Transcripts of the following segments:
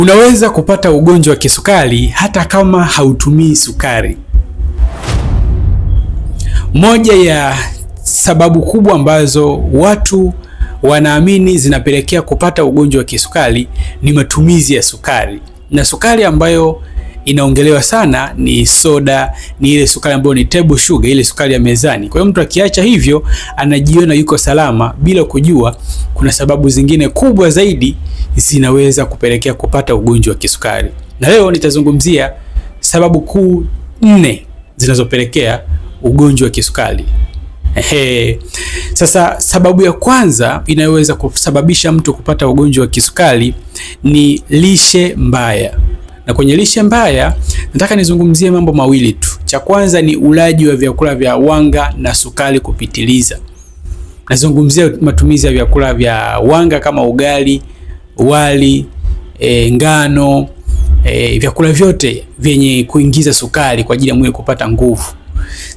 Unaweza kupata ugonjwa wa kisukari hata kama hautumii sukari. Moja ya sababu kubwa ambazo watu wanaamini zinapelekea kupata ugonjwa wa kisukari ni matumizi ya sukari, na sukari ambayo inaongelewa sana ni soda, ni ile sukari ambayo ni table sugar, ile sukari ya mezani. Kwa hiyo mtu akiacha hivyo anajiona yuko salama bila kujua kuna sababu zingine kubwa zaidi zinaweza kupelekea kupata ugonjwa wa kisukari. Na leo nitazungumzia sababu kuu nne zinazopelekea ugonjwa wa kisukari. Ehe. Sasa sababu ya kwanza inayoweza kusababisha mtu kupata ugonjwa wa kisukari ni lishe mbaya. Na kwenye lishe mbaya nataka nizungumzie mambo mawili tu. Cha kwanza ni ulaji wa vyakula vya wanga na sukari kupitiliza. Nazungumzia matumizi ya vyakula vya wanga kama ugali, wali, ngano, vyakula vyote vyenye kuingiza sukari kwa ajili ya mwili kupata nguvu.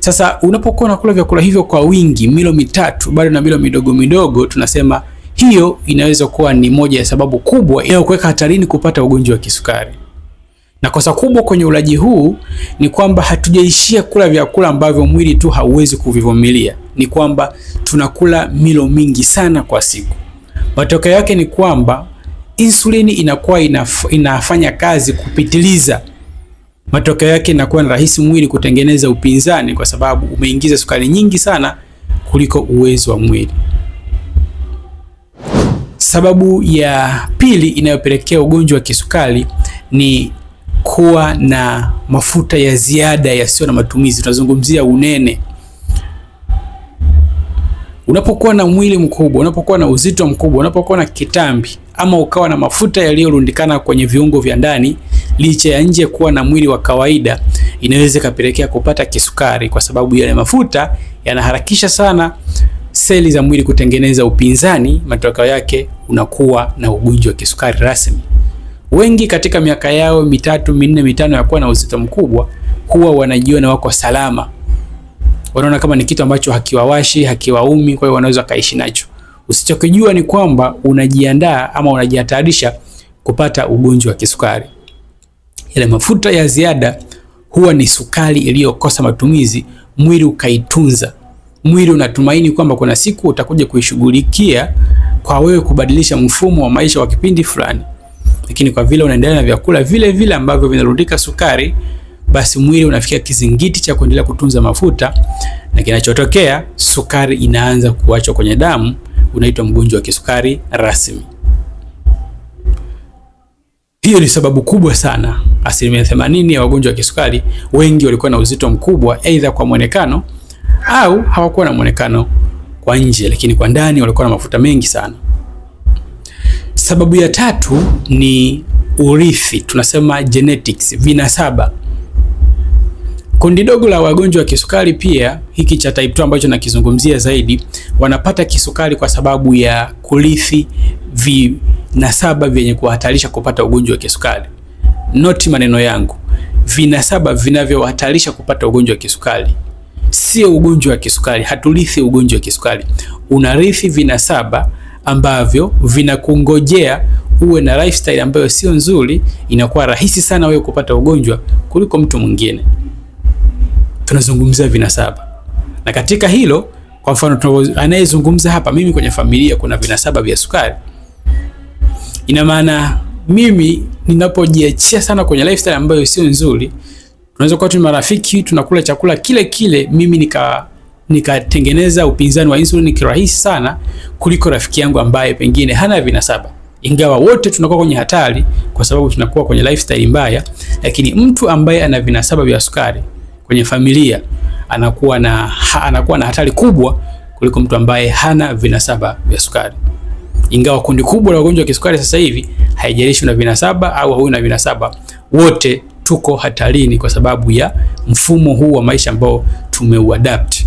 Sasa unapokuwa unakula vyakula hivyo kwa wingi, milo mitatu bado na milo midogo midogo, tunasema hiyo inaweza kuwa ni moja ya sababu kubwa inayokuweka hatarini kupata ugonjwa wa kisukari. Na kosa kubwa kwenye ulaji huu ni kwamba hatujaishia kula vyakula ambavyo mwili tu hauwezi kuvivumilia, ni kwamba tunakula milo mingi sana kwa siku. Matokeo yake ni kwamba insulini inakuwa inafanya kazi kupitiliza. Matokeo yake inakuwa ni rahisi mwili kutengeneza upinzani, kwa sababu umeingiza sukari nyingi sana kuliko uwezo wa mwili. Sababu ya pili inayopelekea ugonjwa wa kisukari ni kuwa na mafuta ya ziada yasiyo na matumizi. Tunazungumzia unene. Unapokuwa na mwili mkubwa, unapokuwa na uzito mkubwa, unapokuwa na kitambi ama ukawa na mafuta yaliyorundikana kwenye viungo vya ndani, licha ya nje kuwa na mwili wa kawaida, inaweza ikapelekea kupata kisukari, kwa sababu yale mafuta yanaharakisha sana seli za mwili kutengeneza upinzani. Matokeo yake unakuwa na ugonjwa wa kisukari rasmi. Wengi katika miaka yao mitatu, minne, mitano ya kuwa na uzito mkubwa huwa wanajiona wako salama, wanaona kama ni kitu ambacho hakiwawashi, hakiwaumi, kwa hiyo wanaweza kaishi nacho. Usichokijua ni kwamba unajiandaa ama unajihatarisha kupata ugonjwa wa kisukari. Yale mafuta ya ziada huwa ni sukari iliyokosa matumizi, mwili ukaitunza. Mwili unatumaini kwamba kuna siku utakuja kuishughulikia kwa wewe kubadilisha mfumo wa maisha wa kipindi fulani, lakini kwa vile unaendelea na vyakula vile vile ambavyo vinarundika sukari, basi mwili unafikia kizingiti cha kuendelea kutunza mafuta, na kinachotokea sukari inaanza kuachwa kwenye damu, unaitwa mgonjwa wa kisukari rasmi. Hiyo ni sababu kubwa sana. 80% ya wagonjwa wa kisukari wengi walikuwa na uzito mkubwa, aidha kwa mwonekano au hawakuwa na mwonekano kwa nje, lakini kwa ndani walikuwa na mafuta mengi sana. Sababu ya tatu ni urithi, tunasema genetics, vinasaba. Kundi dogo la wagonjwa wa kisukari pia, hiki cha type 2 ambacho nakizungumzia zaidi, wanapata kisukari kwa sababu ya kurithi vinasaba vyenye kuhatarisha kupata ugonjwa wa kisukari. Noti maneno yangu, vinasaba vinavyohatarisha kupata ugonjwa wa kisukari, sio ugonjwa wa kisukari. Haturithi ugonjwa wa kisukari, unarithi vinasaba ambavyo vinakungojea uwe na lifestyle ambayo sio nzuri. Inakuwa rahisi sana wewe kupata ugonjwa kuliko mtu mwingine. Tunazungumzia vinasaba, na katika hilo, kwa mfano anayezungumza hapa, mimi kwenye familia kuna vinasaba vya sukari. Ina maana mimi ninapojiachia sana kwenye lifestyle ambayo sio nzuri, tunaweza kuwa tu marafiki, tunakula chakula kile kile, mimi nikatengeneza upinzani wa insulin kirahisi sana kuliko rafiki yangu ambaye pengine hana vinasaba. Ingawa wote tunakuwa kwenye hatari kwa sababu tunakuwa kwenye lifestyle mbaya, lakini mtu ambaye ana vinasaba vya sukari kwenye familia anakuwa na hatari kubwa kuliko mtu ambaye hana vinasaba vya sukari. Ingawa kundi kubwa la wagonjwa wa kisukari sasa hivi, haijalishi una vinasaba au hauna vinasaba, wote tuko hatarini kwa sababu ya mfumo huu wa maisha ambao tumeuadapt.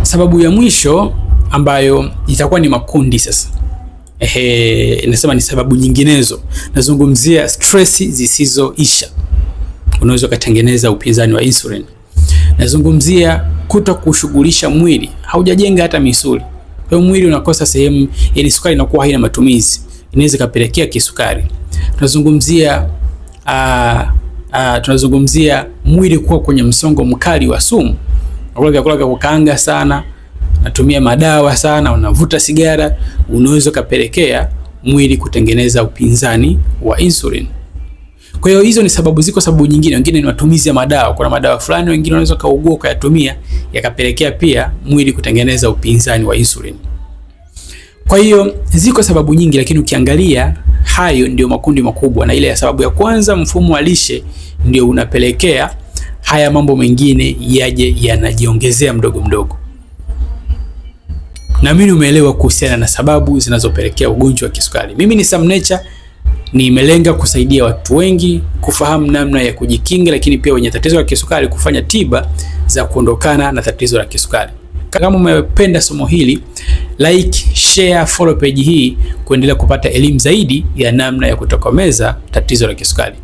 Sababu ya mwisho ambayo itakuwa ni makundi sasa. Nasema ni sababu nyinginezo. Nazungumzia stress zisizoisha. Unaweza ukatengeneza upinzani wa insulin. Nazungumzia kuto kushughulisha mwili, haujajenga hata misuli. Kwa hiyo mwili unakosa sehemu, yani sukari inakuwa haina matumizi. inaweza ikapelekea kisukari. Tunazungumzia tunazungumzia mwili kuwa kwenye msongo mkali wa sumu, unakula vyakula vya kukaanga sana, unatumia madawa sana, unavuta sigara, unaweza ukapelekea mwili kutengeneza upinzani wa insulin. Kwa hiyo hizo ni sababu, ziko sababu nyingine, wengine ni matumizi ya madawa. Kuna madawa fulani wengine wanaweza kaugua ukayatumia yakapelekea pia mwili kutengeneza upinzani wa insulin. Kwa hiyo ziko sababu nyingi, lakini ukiangalia hayo ndio makundi makubwa, na ile ya sababu ya kwanza, mfumo wa lishe ndio unapelekea haya mambo mengine yaje yanajiongezea mdogo mdogo. Naamini umeelewa kuhusiana na sababu zinazopelekea ugonjwa wa kisukari. Mimi ni Sam Nature, nimelenga kusaidia watu wengi kufahamu namna ya kujikinga, lakini pia wenye tatizo la kisukari kufanya tiba za kuondokana na tatizo la kisukari. Kama umependa somo hili, like, share, follow page hii kuendelea kupata elimu zaidi ya namna ya kutokomeza tatizo la kisukari.